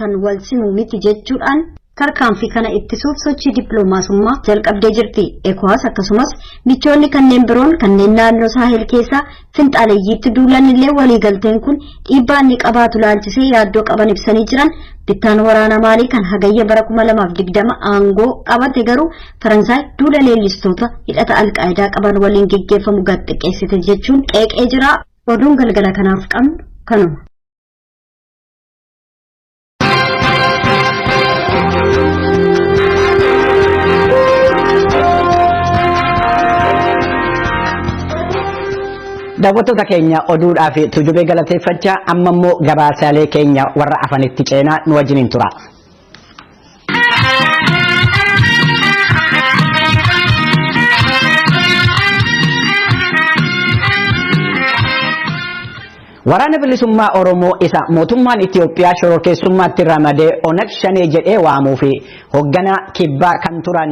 kan wal simu miti jechuudhaan tarkaanfii kana ittisuuf sochii dippiloomaasummaa jalqabdee jirti. ECOWAS akkasumas michoonni kanneen biroon kanneen naannoo Saahel keessaa finxaaleyyiitti duulan illee waliigalteen kun dhiibbaa inni qabaatu laalchisee yaaddoo qaban ibsanii jiran. Bittaan waraana Maalii kan Hagayya bara 2020 aangoo qabate garuu Faransaay duula leellistoota hidhata Alqaayidaa qaban waliin geggeeffamu gad xiqqeessite jechuun qeeqee jira. Oduun galgala kanaaf qabnu kanuma. Daawwattoota keenya oduudhaa fi Tuujubee galateeffachaa, amma immoo gabaasaalee keenya warra afanitti ceenaa, nu wajjiniin tura. Waraana Bilisummaa Oromoo isa mootummaan Itoophiyaa shororkeessummaatti ramadee ONEG Shanee jedhee waamuu fi hoogganaa kibbaa kan turan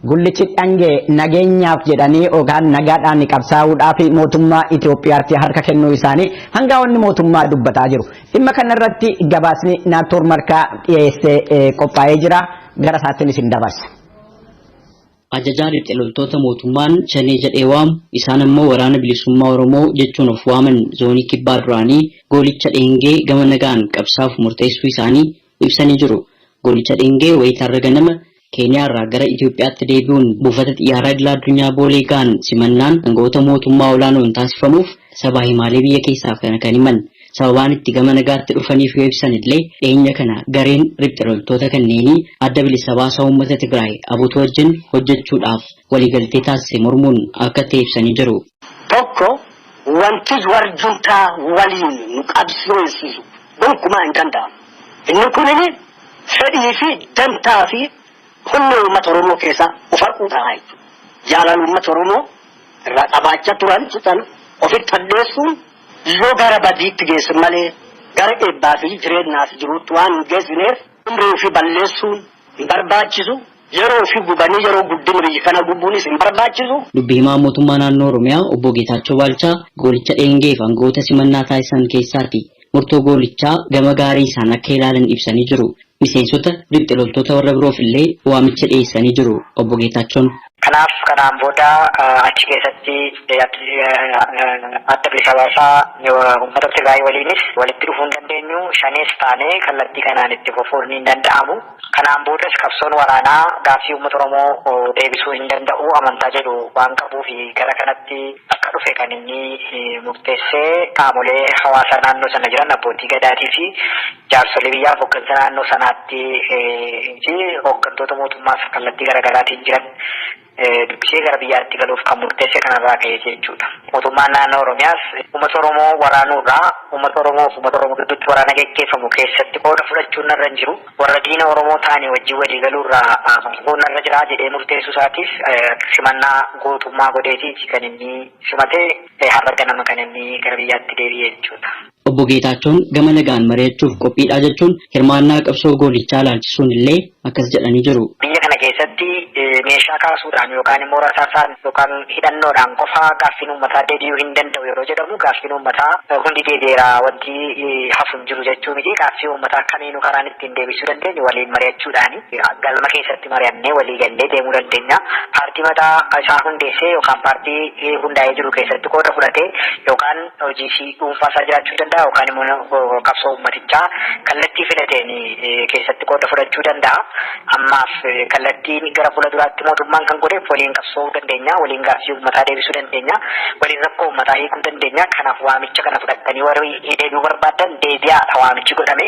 Gullichi Dhangee nageenyaaf jedhanii yookaan nagaadhaan qabsaa'uudhaaf mootummaa Itoophiyaatti harka kennuu isaanii hangaa'onni mootummaa dubbataa jiru. Dhimma kanarratti gabaasni Naattoor Markaa dhiyeessee qophaa'ee jira. Gara isaattiin isin dabarsa. Ajajaa riphxe loltoota mootummaan Shanee jedhee waamu, isaan ammoo Waraana Bilisummaa Oromoo jechuun of waaman zoonii kibbaa duraanii Goolicha Dheengee gama nagaan qabsaa'uuf murteessuu isaanii ibsanii jiru. Goolicha Dheengee wayita har'a ganama Keeniyaarraa gara Itoophiyaatti deebi'uun buufata xiyyaaraa idila addunyaa Boolee ga'an simannaan aangawoota mootummaa olaanoon taasifamuuf sabaa himaalee biyya keessaaf kana kan himan. Sababaan itti gama nagaatti dhufaniif yoo ibsan illee, dhiyeenya kana gareen riphxe loltoota kanneenii Adda Bilisa Baasaa Uummata Tigraay ABUT wajjin hojjechuudhaaf waliigaltee taasise mormuun akka ta'e ibsanii jiru. Tokko, wanti warjuntaa waliin nu qabsiisisu gonkumaa hin danda'amu. Inni kunini fedhii fi dantaa fi humna uummata Oromoo keessaa of haquu ta'a jechuudha. Jaalala uummata Oromoo irraa qabaachaa turan sana ofitti hadheessuun yoo gara badiitti geessan malee gara eebbaa fi jireenyaa fi jiruutti waan hin geessineef, umrii ofii balleessuun hin barbaachisu. Yeroo ofii gubanii yeroo guddina biyya kana gubuunis hin barbaachisu. Dubbi himaa mootummaa naannoo Oromiyaa obbo Geetaachoo Baalchaa Goolicha Dheengeef aangawoota simannaa taasisan keessaati. Murtoo goolichaa gama gaarii isaan akka ilaalan ibsanii jiru. Miseensota riphxe loltoota warra biroof illee waamicha dhiyeessanii jiru obbo Geetaachoon. Kanaaf kanaan booda achi keessatti Adda Bilisa Baasaa Uummata Tigraay waliinis walitti dhufuu hin dandeenyu. Shanees taanee kallattii kanaan itti fufuun hin danda'amu. Kanaan boodas qabsoon waraanaa gaaffii uummata Oromoo deebisuu hin danda'u amantaa jedhu waan qabuuf gara kanatti akka dhufe kan inni murteessee, qaamolee hawaasaa naannoo sana jiran, abbootii gadaatii fi jaarsolii biyyaaf hooggansa naannoo sanaatti fi hooggantoota mootummaas kallattii garaagaraatiin jiran dubbisee gara biyyaatti galuuf kan murteesse kanarraa ka'ee jechuudha. Mootummaan naannoo Oromiyaas uummata Oromoo waraanuurraa, uummata Oromoo fi uummata Oromoo gidduutti waraana geggeeffamu keessatti qooda fudhachuun narra hin jiru. Warra diina Oromoo ta'anii wajjin walii galuurraa fagoon narra jira jedhee murteessuu isaatiif simannaa gootummaa godheetiiti kan inni simatee har'a ganama kan inni gara biyyaatti deebi'e jechuudha. Obbo Geetaachoon gama nagaan mari'achuuf qophiidha jechuun hirmaannaa qabsoo goolichaa ilaalchisuun illee akkas jedhanii jiru. Biyya kana keessatti meeshaa kaasuudhaan yookaan immoo rasaasaan yookaan hidhannoodhaan qofa gaaffiin uummataa deebi'uu hin danda'u yeroo jedhamu, gaaffiin uummataa hundi deebi'eera, wanti hafu hin jiru jechuu miti. Gaaffii uummataa kamiinuu karaan ittiin deebisuu dandeenyu waliin mari'achuudhaani. Galma keessatti mari'annee walii gallee deemuu dandeenya. Paartii mataa isaa hundeessee yookaan paartii hundaa'ee jiru keessatti qooda fudhatee yookaan hojii fi dhuunfaa isaa jiraachuu danda'a yookaan immoo qabsoo uummatichaa kallattii filateen keessatti qooda fudhachuu danda'a. Ammaaf kallattiin gara fuula duraatti mootummaan kan godheef waliin qabsoo dandeenya, waliin gaaffii uummataa deebisuu dandeenya, waliin rakkoo uummataa hiikuu dandeenya. Kanaaf waamicha kana fudhattanii warri deebi'uu barbaadan deebi'aadha waamichi godhame.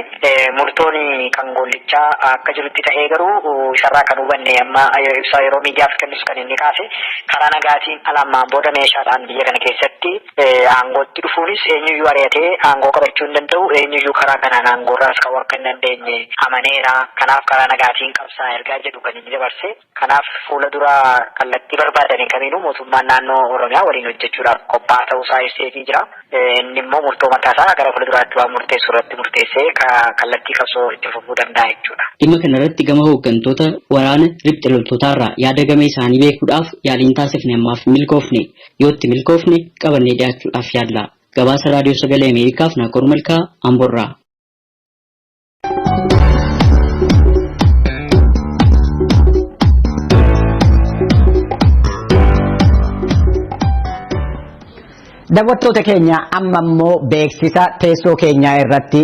Murtoon kan goollichaa akka jirutti ta'ee, garuu isarraa kan hubanne amma ibsa yeroo miidiyaaf kennus kan inni kaase karaa nagaatiin ala ammaan booda meeshaadhaan biyya kana keessatti aangootti dhufuunis, eenyuyyuu ari'atee aangoo qabachuu hin danda'u, eenyuyyuu karaa kanaan aangoorraas ka'uu akka hin dandeenye amaneera. Kanaaf karaa nagaatiin qabsaa ergaa jedhu kan inni dabarse. Kanaaf fuula dura kallattii barbaadame kamiinuu mootummaan naannoo Oromiyaa waliin hojjechuudhaaf qophaa'aa ta'uusaa ibseefii jira. Inni immoo murtoo mataasaa gara fuula duraatti waan murteessu irratti murteessee kallattii qabsoo itti fufuu danda'a jechuudha. Dhimma kanarratti gama hooggantoota waraana riphxe loltootaarraa yaada gama isaanii beekuudhaaf yaaliin taasifne ammaaf hin milkoofne. Yoo itti milkoofne qabannee dhiyaachuudhaaf yaalla. Gabaasa Raadiyoo Sagalee Ameerikaaf Naakoor Malkaa, Amborraa. Daawwattoota keenya, amma immoo beeksisa teessoo keenyaa irratti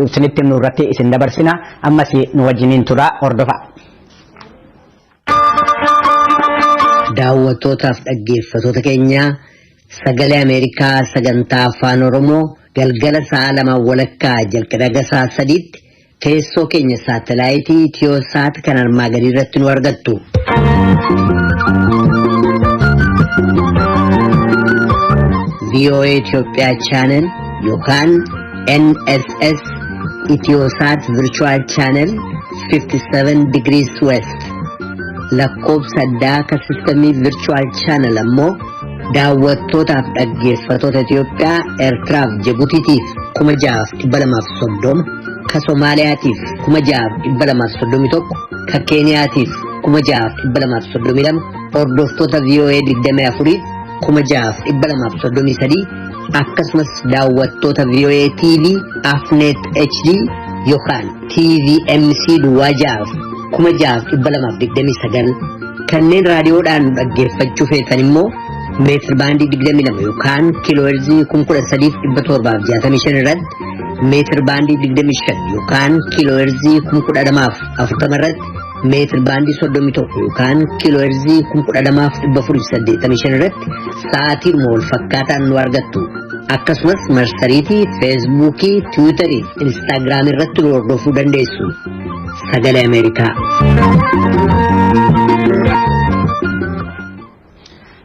isinitti himnu irratti isin dabarsina. Ammas nu wajjiniin tura, hordofa. Daawwattootaaf dhaggeeffattoota keenyaa Sagalee Ameerikaa sagantaa Afaan Oromoo, galgala sa'a 2:30 jalqabee haga sa'a 3tti teessoo keenya saatalaayitii Itiyoosaat kan armaa gadii irratti nu argattu. VOA Itoophiyaa Channel yookaan NSS Itiyoosaat Virtual Channel 57 Degrees West, lakkoofsa addaa kan sistemii Virtual Channel ammoo daawwattootaaf dhaggeeffattoota Itiyoophiyaa, Eertiraaf Jibutiitiif 6230, ka Somaaliyaatiif 6231, ka Keeniyaatiif 6232, hordoftoota VOA 24f 6233, akkasumas daawwattoota VOA TV Afnet HD yookaan TVMC 06f 6229. Kanneen raadiyoodhaan nu dhaggeeffachuu feetan immoo meetir baandii 22 yookaan kiilooherzii 13,765 irratti, meetir baandii 25 yookaan kiilooherzii 12,040 irratti, meetir baandii 31 yookaan kiilooherzii 12,485 irratti sa'aatii wal fakkaataan nu argattu. Akkasumas marsariitii Feesbuukii, Tiwiitarii fi Instaagiraam irratti nu hordofuu dandeessu. Sagalee Ameerikaa.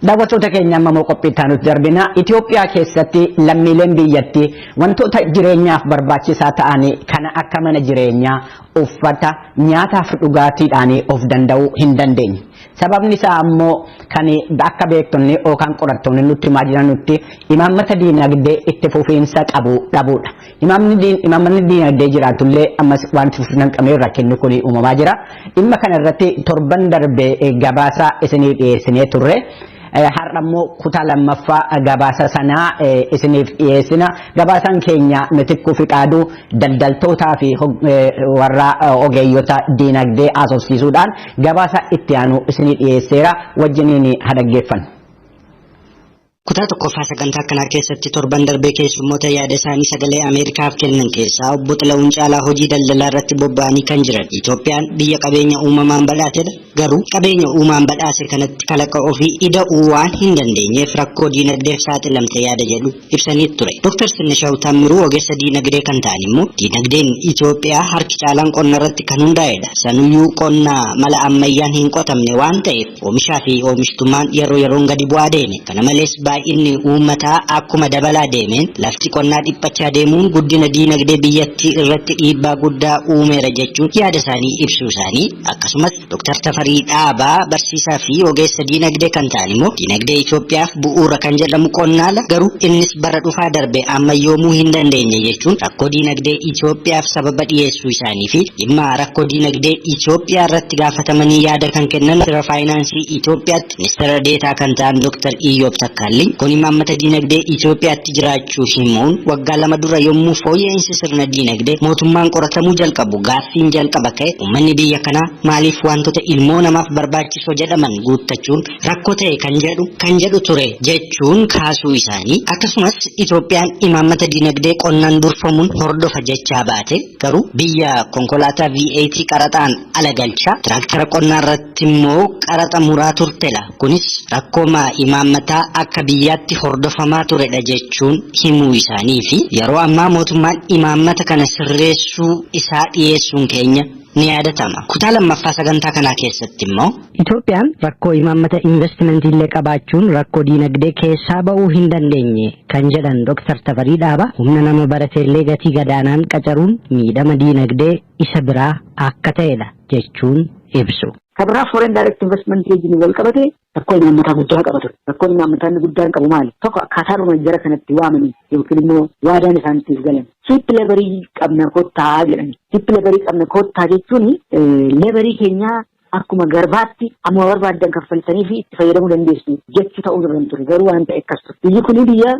Daawwattoota keenya, amma immoo qophii itti aanutti darbina. Itoophiyaa keessatti lammiileen biyyattii wantoota jireenyaaf barbaachisaa ta'an kana akka mana jireenyaa, uffata, nyaataa fi dhugaatiidhaan of danda'uu hin dandeenye. Sababni isaa ammoo kan akka beektonni yookaan qorattoonni nutti himaa jiranitti imaammata diinagdee itti fufiinsa qabu dhabuudha. Imaammanni diinagdee jiraatullee ammas wanti fufiinsa hin qabne rakkinni kun uumamaa jira. Dhimma kana irratti torban darbe gabaasa isinii dhiyeessinee turre. Har'a immoo kutaa lammaffaa gabaasa sanaa isiniif dhiyeessina. Gabaasaan keenya Mitikkuu Fiqaaduu daldaltootaa fi warra ogeeyyota diinagdee haasofsiisuudhaan gabaasa itti aanu isinii dhiyeesseera. Wajjiniin haa dhaggeeffannu. Kutaa tokkoffaa sagantaa kanaa keessatti torban darbee keessummoota yaada isaanii Sagalee Ameerikaaf kennan keessaa obbo Xila'uun Caalaa hojii daldalaa irratti bobba'anii kan jiran. Itoophiyaan biyya qabeenya uumamaan badhaatedha. Garuu qabeenya uumaan badhaase kanatti kalaqa ofii ida'uu waan hin dandeenyeef rakkoo diinagdeef saaxilamte yaada jedhu ibsanii ture. Dr. Sinnishaw Taammiruu ogeessa diinagdee kan ta'an immoo diinagdeen Itoophiyaa harki caalaan qonna irratti kan hundaa'edha. Sanuyyuu qonna mala ammayyaan hin qotamne waan ta'eef oomishaa fi oomishtummaan yeroo yeroon gadi bu'aa deeme. Kana malees baay'inni uummataa akkuma dabalaa deemeen lafti qonnaa dhiphachaa deemuun guddina diinagdee biyyattii irratti dhiibbaa guddaa uumeera jechuun yaada isaanii ibsuu isaanii, akkasumas Dr. Tafarii Dhaabaa barsiisaa fi ogeessa diinagdee kan ta'an immoo diinagdee Itoophiyaaf bu'uura kan jedhamu qonnaala, garuu innis bara dhufaa darbe ammayyoomuu hin dandeenye jechuun rakkoo diinagdee Itoophiyaaf sababa dhiyeessuu isaanii fi dhimma rakkoo diinagdee Itoophiyaa irratti gaafatamanii yaada kan kennan ministeera faayinaansii Itoophiyaatti ministeera deetaa kan ta'an Dr. Iyyoob Takkaalliin kun imaammata diinagdee Itoophiyaatti jiraachuu himuun, waggaa 2 dura yommuu fooyya'insi sirna diinagdee mootummaan qoratamuu jalqabu gaaffiin jalqaba ka'e uummanni biyya kanaa maaliif wantoota ilmoo namaaf barbaachisoo jedhaman guuttachuun rakkoo ta'e kan jedhu ture jechuun kaasuu isaanii, akkasumas Itoophiyaan imaammata diinagdee qonnaan durfamuun hordofa jechaa baate, garuu biyya konkolaataa V8 qaraxaan ala galchaa, tiraaktara qonnaa irratti immoo qaraxa muraa turtedha. Kunis rakkooma imaammataa akka biyyaatti hordofamaa turedha jechuun himuu isaanii fi yeroo ammaa mootummaan imaammata kana sirreessuu isaa dhiyeessuun keenya ni yaadatama. Kutaa lammaffaa sagantaa kanaa keessatti immoo Itoophiyaan rakkoo imaammata investimentii illee qabaachuun rakkoo diinagdee keessaa ba'uu hin dandeenye kan jedhan Dr. Tafarii Dhaabaa, humna nama barateellee gatii gadaanaan qacaruun miidhama diinagdee isa biraa akka ta'edha jechuun ibsu. Kabiraa foreign direct investment wajjin wal qabate rakkoo imaammataa guddaa qaba ture. Rakkoon imaammataa inni guddaan qabu maali? Tokko, akkaataadhuma jara kanatti waamanii yookiin immoo waadaan isaaniitiif galan. Cheap laborii qabna kottaa jedhani. Cheap laborii qabna kottaa jechuun laborii keenyaa akkuma garbaatti amma barbaaddan kaffaltanii fi itti fayyadamuu dandeessu jechuu ta'uu irra hin ture. Garuu waan ta'e akkas ture. Biyyi kun biyya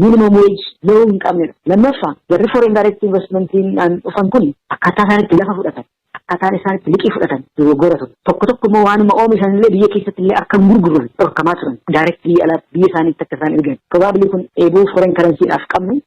minimum wage law hin qabnedha. Lammaffaa, jarri foreign direct investmentiin dhufan kun akkaataa isaanitti lafa fudhatan. Akkaataan isaan itti liqii fudhatan dogoggora ture. Tokko tokko immoo waanuma oomishan illee biyya keessatti illee akka hin gurgurre dhorkamaa turan. Direct biyya alaatti biyya isaaniitti akka isaan ergan. Probably kun dheebuu foreign currency-dhaaf qabnu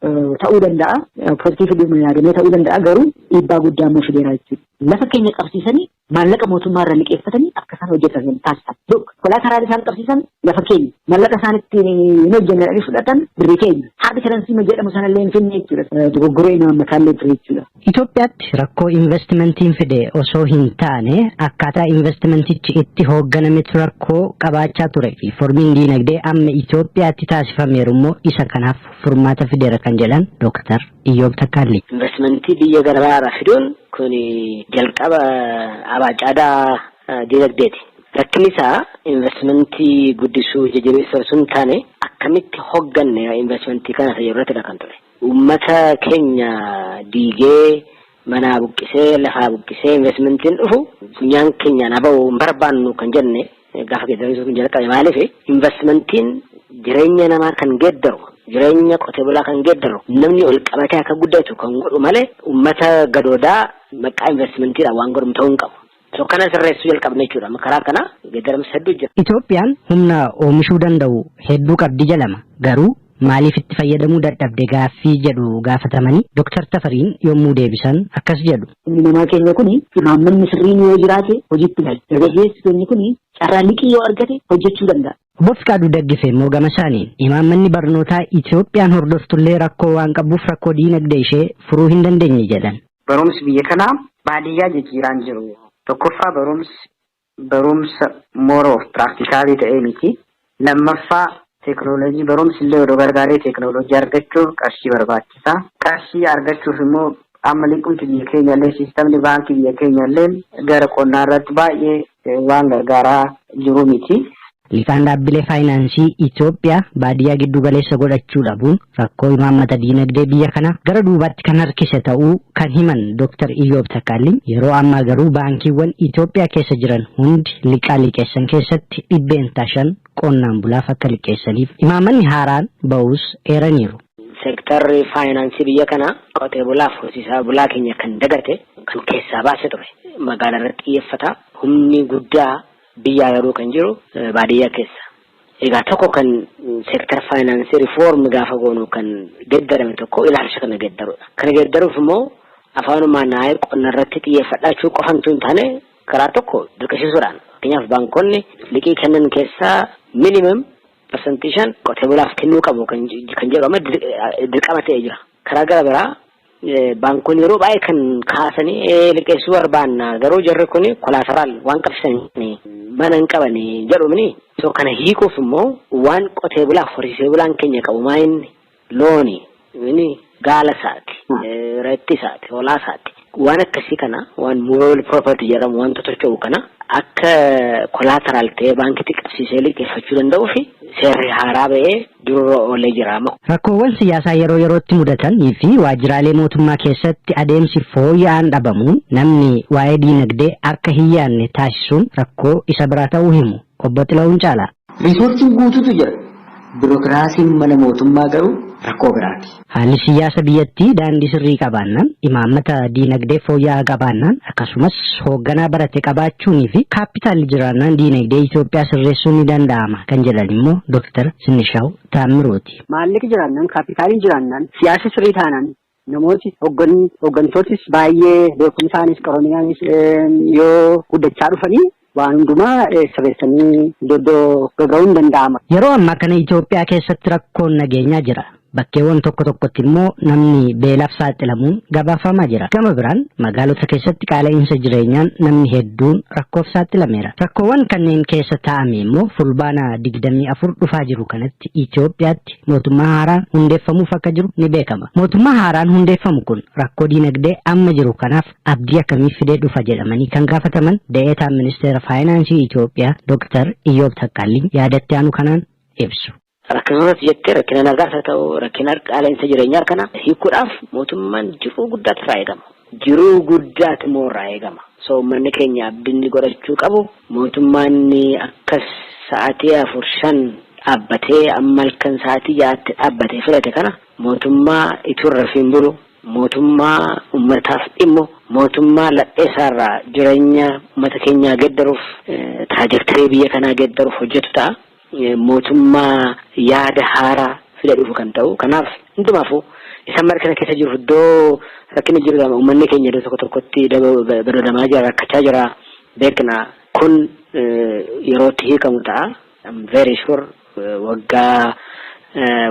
ta'uu danda'a. Positive yaadamee ta'uu danda'a, garuu dhiibbaa guddaa immoo fideera jechuudha. Lafa keenya qabsiisanii, maallaqa mootummaa irra liqeeffatanii akka isaan hojjetan taasisan. Look, collateral isaan qabsiisan lafa keenya. Maallaqa isaan ittiin hin hojjenne jedhanii fudhatan birrii keenya. Hard currency jedhamu sanallee hin finne jechuudha. Dogoggoree imaammataallee ture jechuudha. Itoophiyaatti rakkoo investimentiin fide osoo hin taane, akkaataa investimentichi itti hoogganametu rakkoo qabaachaa ture. Riiformiin diinagdee amma Itoophiyaatti taasifameeru immoo isa kanaaf furmaata fideera kan jedhan Dooktar Iyyoob Takkaalli. Investimentii biyya garaagaraa fiduun kun jalqaba abaacaadaa diinagdeeti. Rakkinni isaa investimentii guddisuu, jajjabeessuu osoo hin taane, akkamitti hogganne investimentii kana irratti kan ture. Uummata keenya diigee, manaa buqqisee, lafaa buqqisee investimentiin dhufu funyaan keenyaan haba'u hin barbaannu kan jenne gaafa geeddaramni kun jalqabe. Maaliif? Investimentiin jireenya namaa kan geeddaru, jireenya qotee bulaa kan geeddaru, namni ol qabatee akka guddatu kan godhu malee uummata gadoodaa maqaa investimentiidhaan waan godhamu ta'uu hin qabu. So kana sirreessuu jalqabne jechuudha. Karaa kana geeddaramsa hedduu jira. Itoophiyaan humna oomishuu danda'u hedduu qabdi jedhama. Garuu maaliif itti fayyadamuu dadhabde gaaffii jedhu gaafatamanii Dooktar Tafariin yommuu deebisan akkas jedhu. Inni namaa keenya kuni imaammanni sirriin yoo jiraate hojiitti gala. Dargaggeessi keenya kuni carraa liqii yoo argate hojjechuu danda'a. Obbo Fiqaaduu Daggifee immoo gama isaaniin imaammanni barnootaa Itoophiyaan hordoftullee rakkoo waan qabuuf rakkoo diinagdee ishee furuu hin dandeenye jedhan. Barumsi biyya kanaa baadiyyaa jijjiiraan jiru. Tokkoffaa, barumsi barumsa more of practical ta'ee miti. Lammaffaa, teekinooloojii barumsi illee odoo gargaaree teekinooloojii argachuuf qarshii barbaachisa. Qarshii argachuuf immoo amma liqumti biyya keenya illee, siistamni baankii biyya keenya illee gara qonnaa irratti baay'ee waan gargaaraa jiru miti. Liqaan dhaabbilee faayinaansii Itoophiyaa baadiyyaa giddu galeessa godhachuu dhabuun rakkoo imaammata diinagdee biyya kanaa gara duubaatti kan harkise ta'uu kan himan Dr. Iyyoob Takkaalliin, yeroo ammaa garuu baankiiwwan Itoophiyaa keessa jiran hundi liqaa liqeessan keessatti 5% qonnaan bulaaf akka liqeessaniif imaammanni haaraan ba'uus eeraniiru. Seektarri faayinaansii biyya kanaa qotee bulaaf horsiisaa bulaa keenya kan dagate, kan keessaa baase ture. Magaalaa irratti xiyyeeffata. Humni guddaa biyyaa garuu kan jiru baadiyyaa keessa. Egaa tokko kan seektara faayinaansii reform gaafa goonu kan geeddarame tokko ilaalcha kana geeddaruudha. Kana geeddaruuf immoo afaanumaan naayee qonna irratti xiyyeeffadhaachuu qofantu hin taane, karaa tokko dirqisiisuudhaan, fakkeenyaaf baankonni liqii kennan keessaa minimum 5% qotee bulaaf kennuu qabu kan jedhu amma dirqama ta'ee jira. Karaa gara biraa baankonni yeroo baay'ee kan kaasanii liqeessuu barbaanna, garuu jarri kun collateral waan qabsiisanii mana hin qabanii jedhumni. So kana hiikuuf immoo waan qotee bulaaf horsiisee bulaan keenya qabu maa inni looni inni gaala isaati, reetti isaati, hoolaa isaati, waan akkasii kana, waan movable property jedhamu, wanta socho'u kana akka collateral ta'ee baankitti qabsiisee liqeeffachuu danda'uu fi seerri haaraa ba'ee durra oolee jira. Rakkoowwan siyaasaa yeroo yerootti mudatanii fi waajjiraalee mootummaa keessatti adeemsi fooyya'aan dhabamuun namni waa'ee diinagdee akka hin yaadne taasisuun rakkoo isa biraa ta'uu himu. Obbo Xilahuun Caalaa. Resourceiin guutuutu jira. Birookiraasiin mana mootummaa garuu rakkoo biraati. Haalli siyaasa biyyattii daandii sirrii qabaannaan, imaammata diinagdee fooyya'aa qabaannaan, akkasumas hoogganaa barate qabaachuunii fi kaapitaalli jiraannaan diinagdee Itoophiyaa sirreessuun ni danda'ama kan jedhan immoo Dooktar Sinishaw Taammirooti. Maallaqi jiraannaan, kaapitaaliin jiraannaan, siyaasa sirrii taanaan, namooti hooggantootis baay'ee beekumsaanis qaroominaanis yoo guddachaa dhufanii waan hundumaa sirreessanii iddoo gaga'uun hin danda'ama. Yeroo ammaa kana Itoophiyaa keessatti rakkoon nageenyaa jira. Bakkeewwan tokko tokkotti immoo namni beelaaf saaxilamuun gabaafamaa jira. Gama biraan magaalota keessatti qaala'insa jireenyaan namni hedduun rakkoof saaxilameera. Rakkoowwan kanneen keessa taa'ame immoo Fulbaana 24 dhufaa jiru kanatti Itoophiyaatti mootummaa haaraan hundeeffamuuf akka jiru ni beekama. Mootummaa haaraan hundeeffamu kun rakkoo diinagdee amma jiru kanaaf abdii akkamii fidee dhufa jedhamanii kan gaafataman De'eetaan Ministeera Faayinaansii Itoophiyaa Dooktar Iyyoob Takkaalliin yaadatti aanu kanaan ibsu. Rakkinoota jettee, rakkina nagaas haa ta'u, rakkina qaala'insa jireenyaa kana hiikuudhaaf mootummaan jiruu guddaatu irraa eegama. Jiruu guddaatu immoo irraa eegama. So uummanni keenya abdiin godhachuu qabu, mootummaan akkas sa'aatii 4, 5 dhaabbatee amma halkan sa'aatii 6tti dhaabbatee filate kana, mootummaa ituu irra hin bulu. Mootummaa uummataaf dhimmu, mootummaa laphee isaarraa jireenya uummata keenyaa geeddaruuf, trajectory biyya kanaa geeddaruuf hojjetu ta'a. Mootummaa yaada haaraa fida dhufu kan ta'u. Kanaaf hundumaafuu isaan mara kana keessa jiru, iddoo rakkinni jiru, uummanni keenya iddoo tokko tokkotti badoodamaa jira, rakkachaa jira beekna. Kun yerootti hiikamu ta'a. I'm very sure waggaa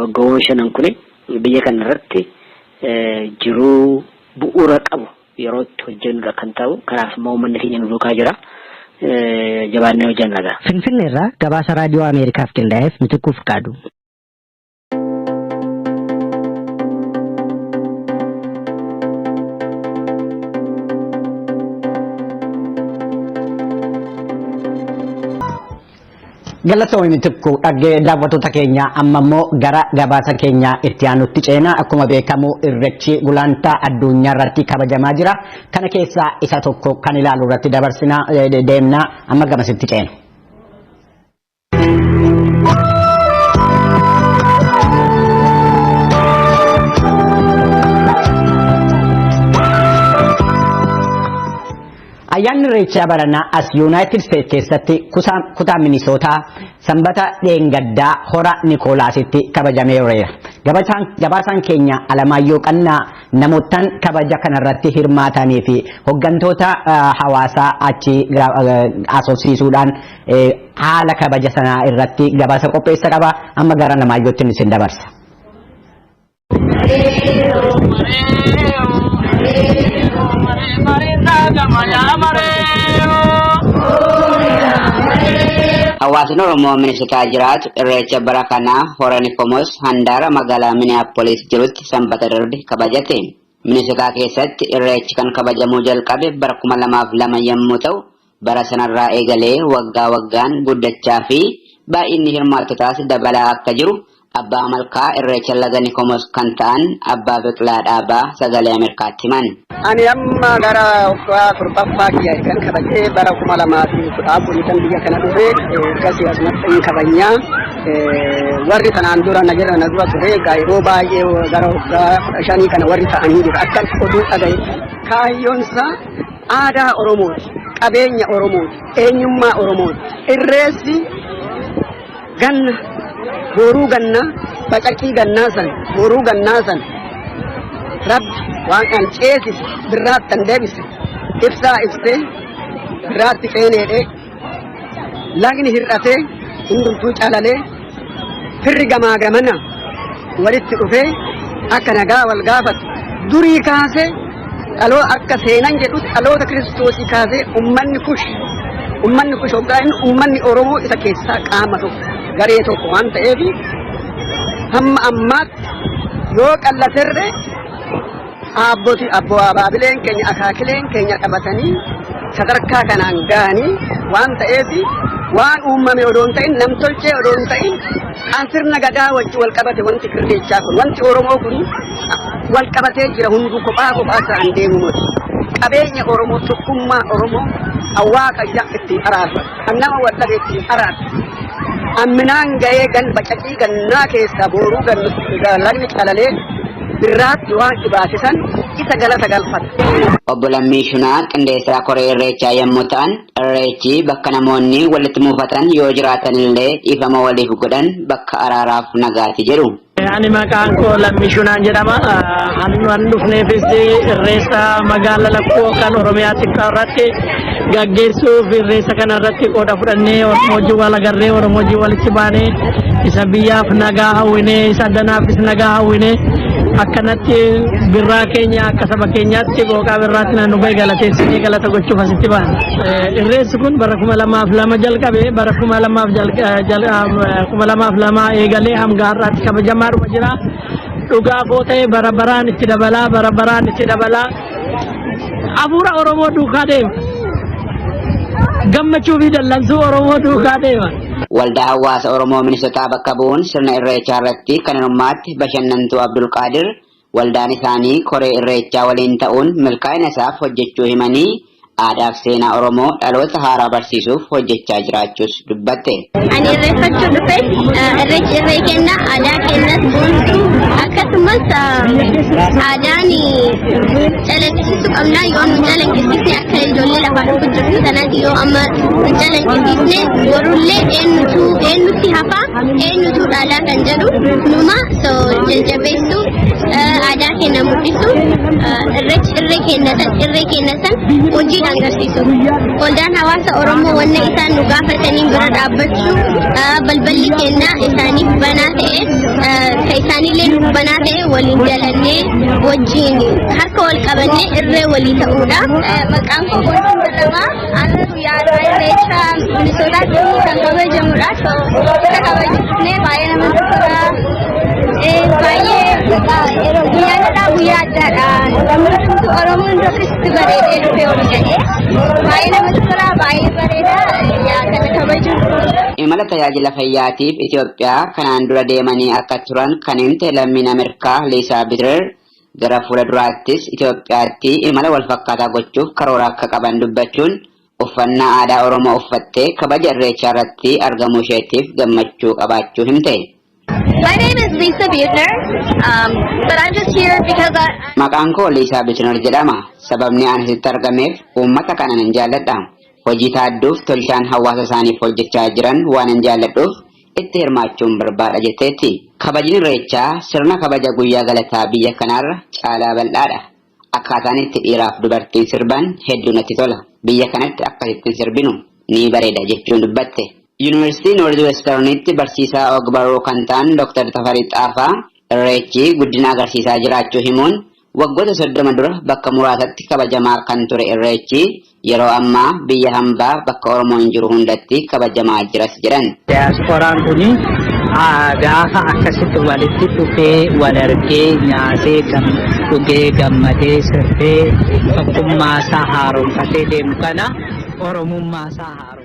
waggoowwan 5n kuni biyya kana irratti jiruu bu'uura qabu yerootti hojjennudha kan ta'u. Kanaaf immoo uummanni keenya nu duukaa jira. Jabaannee hojjenna. Finfinnee irraa gabaasa Raadiyoo Ameerikaaf qindaa'eef Mitikkuu Fiqaadu. Galatoomii Mitikkuu. Dhaggee daawwattoota keenya, amma immoo gara gabaasa keenya itti aanutti ceena. Akkuma beekamu Irreechi gulantaa addunyaa irratti kabajamaa jira. Kana keessaa isa tokko kan ilaalu irratti dabarsina deemna, amma gamasitti ceena. Ayyaanni Irreechaa baranaa as Yuunaayitid Steet keessatti kutaa Minisootaa Sanbata dheengaddaa hora Nikoolaasitti kabajameera. Gabaasaan keenya Alamaayyoo Qannaa namootaan kabaja kanarratti hirmaatanii fi hooggantoota hawaasaa achi asoosiisuudhaan haala kabaja sanaa irratti gabaasa qopheessa qaba. Amma gara Alamaayyootti isin dabarsa. Hawaasni Oromoo Minisotaa jiraatu Irreecha bara kanaa hora Nikomoos handaara magaalaa Minneapolis jirutti Sanbata darbe kabajate. Minisotaa keessatti Irreechi kan kabajamuu jalqabe bara 2002 yommuu ta'u, bara sanarraa eegalee waggaa waggaan guddachaa fi baay'inni hirmaattotaas dabalaa akka jiru Abbaa Malkaa Irreecha Laga Nikomos kan ta'an Abbaa Biqilaa Dhaabaa Sagalee Ameerikaatti himan. Ani amma gara waggaa torbaffaa kiyya kan kabajee, bara 2014 kan biyya kana dhufe, ergasii asumatti hin kabajnaa. Warri kanaan dura na jira na dura ture egaa yeroo baay'ee gara waggaa 15 kana warri ta'anii jiru akka oduu dhagaye. Kaayyoonsaa aadaa Oromooti, qabeenya Oromooti, eenyummaa Oromooti. Irreessi ganna, booruu gannaa, bacaqii gannaa san, booruu gannaa san Rabbi waan kan ceesise, birraatti kan deebise, ibsaa ibsee birraatti ceeneedhee, lagni hir'atee hundumtuu calalee, firri gamaa gamana walitti dhufee akka nagaa wal gaafatu. Durii kaasee dhaloo akka seenan jedhutti dhaloota Kiristoosii kaasee ummanni Kush hoggaa inni ummanni Oromoo isa keessaa qaama tokko, garee tokko waan ta'eef, hamma ammaatti yoo qallaterre abboti abboo abaabileen keenya, akaakileen keenya qabatanii sadarkaa kanaan gahanii waan ta'eef, waan uumame odoo hin ta'in, namtolchee odoo hin ta'in, kan sirna Gadaa wajji wal qabate, wanti Irreechaa kun, wanti Oromoo kun wal qabatee jira. Hunduu kophaa kophaa isaan deemu miti. Qabeenya Oromoo, tokkummaa Oromoo, hawaaqa ija ittiin araarfatu, kan nama wal dhabe ittiin araarfatu. Amminaan ga'ee gan bacaqii gannaa keessaa booruu lagni calalee birraatti waan dhibaasisan isa galata galfata. Obbo Lammii Shunaa qindeessaa koree Irreechaa yommuu ta'an, Irreechi bakka namoonni walitti muufatan yoo jiraatan illee dhiifama waliif godhan, bakka araaraaf nagaati jedhu. Ani maqaan koo Lammii Shunaan jedhama. An dhufneefis Irreessa magaalaa Lakkoo kan Oromiyaa xiqqaa irratti gaggeessuuf, Irreessa kana irratti qooda fudhannee, Oromoo wajjin wal agarree, Oromoo wajjin walitti baanee, isa biyyaaf nagaa hawwinee, isa danaafis nagaa hawwinee, akkanatti birraa keenya akka saba keenyaatti booqaa birraatti naannoo bahee galateessinee galata gochuuf asitti baane. Irreessi kun bara 2002 jalqabe, bara 2002 eegalee hanga har'aatti kabajamaadhuma jira. Dhugaa boo ta'e bara baraan itti dabalaa, bara baraan itti dabalaa. Hafuura Oromoo duukaa deema. Gammachuu fi dallansuu Oromoo duukaa deema. Waldaa Hawaasa Oromoo Minisotaa bakka bu'uun sirna Irreechaa irratti kan hirmaatte Bashannantuu Abdulqaadir waldaan isaanii koree Irreechaa waliin ta'uun milkaa'ina isaaf hojjechuu himanii, aadaaf seenaa Oromoo dhaloota haaraa barsiisuuf hojjechaa jiraachuus dubbatte. Ani irreeffachuu dhufe. Irreechi irree kenna, aadaa kennas boonsuu akka Akkasumas aadaan calaqqisiisuu qabna. Yoo nu calaqqisiisne, akka ijoollee lafaa dhufu jirtu kanaati, yoo amma nu calaqqisiisne borullee eenyutu eenyutti hafa, eenyutu dhaalaa kan jedhu numa. So jajjabeessuu, aadaa keenya mul'isu, irreechi irree keenya san, irree keenya san hojiidhaan agarsiisu. Waldaan hawaasa Oromoo wanna isaan nu gaafatanii bira dhaabbachuu, balballi keenya isaaniif banaa ta'e, ka isaanillee nuuf banaa ta'e, waliin jalannee wajjin harka wal qabannee irree walii ta'uudha. Maqaan koo Boontuu jedhama. Har'a guyyaa Irreecha Minisootaatti kan kabajamudha. So isa kabajnee baay'ee namatti tola. Baay'ee guyyaan irraa guyyaa addaadha. Namni hundumtuu, Oromoon hundi akkasitti bareedee dhufee ol ga'ee. Baay'ee namatti tola, baay'ee bareeda. Yaa kana kabajuun. Imala tajaajila fayyaatiif Itoophiyaa kanaan dura deemanii akka turan kan himte lammiin Ameerikaa Liisaa Bitirer, gara fuula duraattis Itoophiyaatti imala walfakkaataa gochuuf karoora akka qaban dubbachuun, uffannaa aadaa Oromoo uffattee kabaja Irreechaa irratti argamuu isheetiif gammachuu qabaachuu himte. My name is Lisa Buettner, but I'm just here because I. Maqaan koo Liisaa Bitner jedhama. Sababni ani asitti argameef uummata kana nan jaalladha. Hojii taadduuf tolchaan hawaasa isaaniif hojjechaa jiran waan hin jaalladhuuf itti hirmaachuun barbaada, jetteetti. Kabajni Irreechaa sirna kabaja guyyaa galataa biyya kanaarra caalaa bal'aadha. Akkaataan itti dhiiraaf dubartiin sirban hedduu natti tola. Biyya kanatti akkasitti sirbinu ni bareeda, jechuun dubbatte. Yuunivarsiitii Noorz Westernitti barsiisaa og-barruu kan ta'an Dr. Tafarii Xaafaa Irreechi guddina agarsiisaa jiraachuu himuun, waggoota 30 dura bakka muraasatti kabajamaa kan ture Irreechi yeroo ammaa biyya hambaa bakka Oromoon jiru hundatti kabajamaa jiras jedhan. Diyaaspooraan kun gaafa akkasitti walitti dhufee, wal argee, nyaatee, dhugee, gammadee, sirbee, tokkummaa isaa haaromfatee deemu kana Oromummaa isaa haaromfatee.